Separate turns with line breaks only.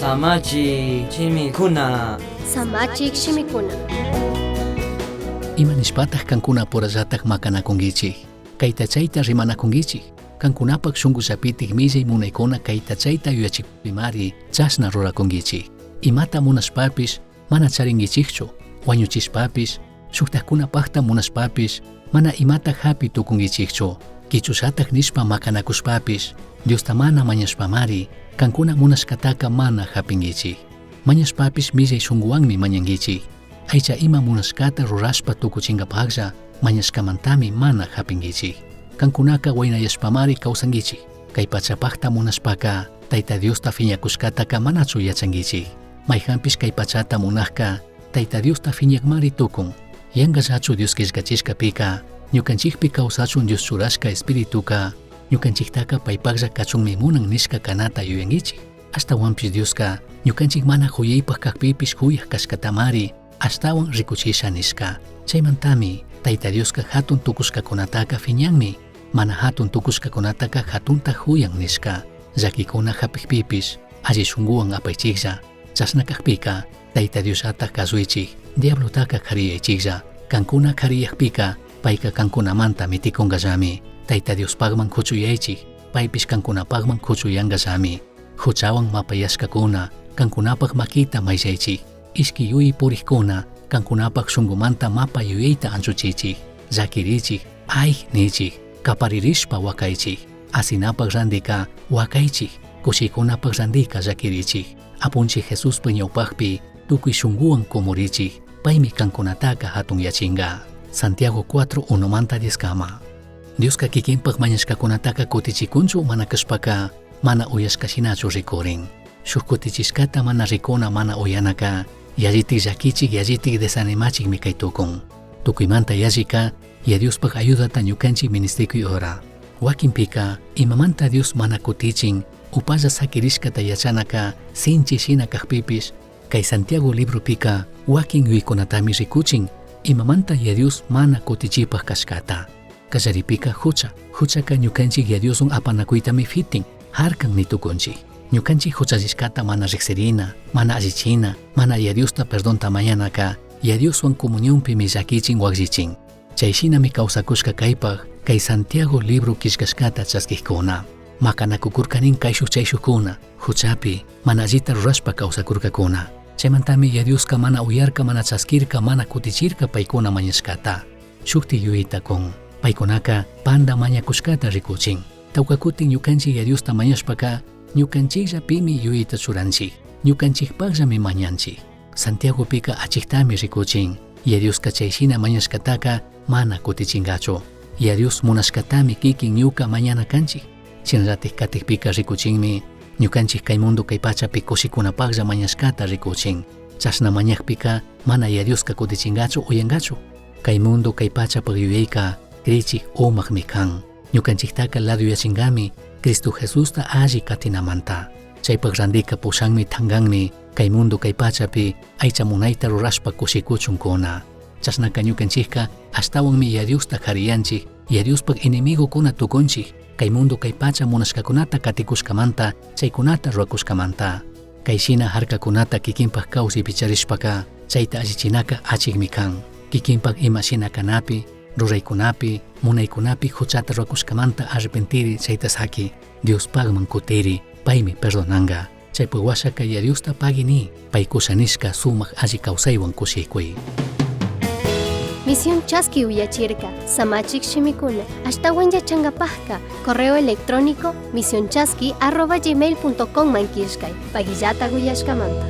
Samachik shimikuna.
Samachik shimikuna.
Ima nishpataj cancunapurallataj macanakunkichik? Caita chaita rimanakunkichik. Cancunapak shungullapitik millai munaicuna caita chaita yuyachikpimari chashna rurakunkichik. Imata munashpapish mana charinkichikchu. Huañuchishpapish, shujtajcunapajta munashpapish mana imata japi tucunguichikchu. Quichushataj nishpa macanacushpapish, Diosta mana mañashpamari, cancuna munashcataca mana japinguichik. Mañashpapish millai shunguhuanmi mañanguichik. Aicha ima munashcata rurashpa tucuchingapajlla mañashcamantami mana japinguichik. Cancunaca huainayashpamari causanguichik. Cai pachapajta munashpaca, Taita Diosta fiñacushcataca manachu yachanguichik. Maijanpish cai pachata munajca, Taita Diosta fiñajmari tucun. Yangallachu Dios quillcachishcapica, ñucanchijpi causachun Dios churashca Espirituca, ñucanchijtaca paipajlla cachunmi munan nishca canata yuyanguichik. Ashtahuanpish Diosca, ñucanchij mana juyaipaj cajpipish juyaj cashcatamari ashtahuan ricuchisha nishca. Chaimantami, Taita Diosca jatun tucushcacunataca fiñanmi, mana jatun tucushcacunataca jatunta juyan nishca. Llaquicuna japijpipish, alli shunguhuan apaichijlla. Chashna cajpica, Taita Diosllataj cazuichij, diablotaca jariyaichijlla. Cancuna jariyajpica, paica cancunamanta miticungallami. Taita Diospajman cuchuyaichij, paipish cancunapajman cuchuyangallami. Juchahuan mapayashcacuna, cancunapaj maquita maillaichij. Ishqui yuyai purijcuna, cancunapaj shungumanta mapa yuyaita anchuchichij. Llaquirichij, aij nichij, caparirishpa huacaichij. Asinapaj randica huacaichij, cushicunapaj randica llaquirichij. Apunchij Jesuspaj ñaupajpi tucui shunguhuan cumurichij, paimi cancunataca jatunyachinga. Santiago 4, 1manta 10 cama. Diosca kikinpaj mañashcacunataca cutichicunchu mana cashpaca mana uyashca shinachu ricurin. Shuj cutichishcata mana ricuna mana uyanaca yallitik llaquichik yallitik desanimachikmi cai tucun. Tucuimanta yallica ya Diospaj ayudata ñucanchik ministikuy hora. Huaquinpica imamanta Dios mana cutichin upalla saquirishcata yachanaca sinchi shina cajpipish, cai Santiago libropica huaquin yuyicunatami ricuchin imamanta ya Dios mana cutichipaj cashcata. Callaripika jucha, juchaka ñukanchik ya Dioswan apanakuytami fitin, harkan ni tukunchik. Ñukanchik juchallishkata mana riksirina, mana allichina, mana ya Diosta perdonta mañanaka, ya Dioswan comunionpimi llakichin wakllichin. Chay shinami kawsakushka kaypaj, kay Santiago libro killkashkata chaskijkuna. Makanakukurkanin kayshuj chayshujkuna, juchapi, mana allita rurashpa kawsakurkakuna. Chaymantami ya Dioska mana uyarka, mana chaskirka, mana kutichirka paykuna mañashkata. Shukti yuyayta kun. Paykunaka panda mañakushkata rikuchin. Tawkakutin ñukanchik ya Diosta mañashpaka ñukanchikllapimi yuyayta churanchik, ñukanchikpakllami mañanchik. Santiagopika achiktami rikuchin. Ya Dioska chay shina mañashkataka mana kutichinkachu. Ya Dios munashkatami kikin ñuka mañana kanchik. Shinallatik katikpika rikuchinmi ñukanchik kay mundo kay pachapi kushikunapaklla mañashkata rikuchin. Chashna mañakpika mana ya Dioska kutichinkachu uyankachu. Kay mundo kay pachapak yuyayka krichik umakmi kan. Ñukanchiktaka ladoyachinkami Cristo Jesusta alli katinamanta. Chaypak randika pushanmi tanganmi kay mundo kay pachapi aycha munayta rurashpa kushikuchunkuna. Chashnaka ñukanchikka ashtawanmi ya Diosta jariyanchik, ya Diospak enemigokuna tukunchik, kay mundo kay pacha munashkakunata katikushkamanta, chaykunata rurakushkamanta. Kay shina harkakunata kikinpak kawsaypi charishpaka chayta allichinaka achikmi kan. Kikinpak ima shina kanapi, ruraykunapi, munaykunapi huchata rurakushkamanta arrepentiri chayta saki, Diospakman kutiri, paymi perdonanka. Chaypak washaka ya Diosta pagui ni, pay kusha nishka sumak alli kawsaywan kushikuy.
Misión Chaski uyachirka, samachik shimikuna, ashtawan yachangapajka, correo electrónico misionchaski@gmail.com man killkay, paguillata uyashkamanta.